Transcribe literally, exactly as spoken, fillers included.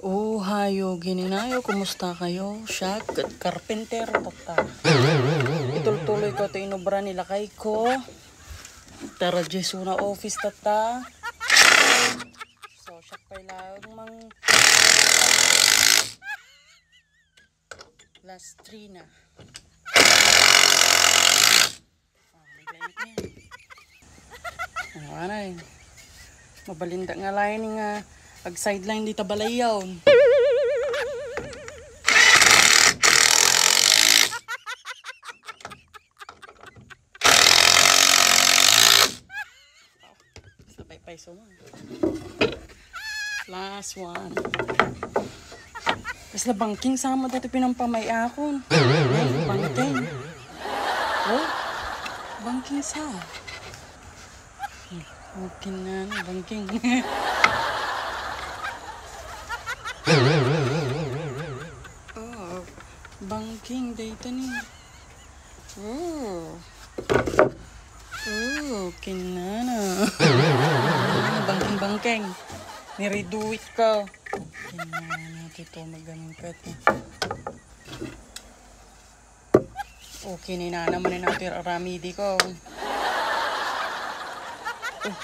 Oh, hayo, gininayo, kumusta kayo? Siak, ket karpintero tatta. Itultuloy ko ti inobra ni lakay ko. Tara, Jesu na office tatta. So, siak pay laeng mang last three na. Ah, naglainit na yan. Ano, anay? Mabalinda nga lain nga ag-sideline dita balayon. Sabay pay suma. Last one. Kasla bangking sama dati pinampamay akon. Ay, bangking. Oh, bangking sa. Okay na, ano, bangking. Oh, bangking, dayta ni. Oh. Oh, kinana. Bangking-bangking. Nireduit ka. Kinana, tito, magamit ka. Okay, ni nana man na ito aramidi ko. Oh,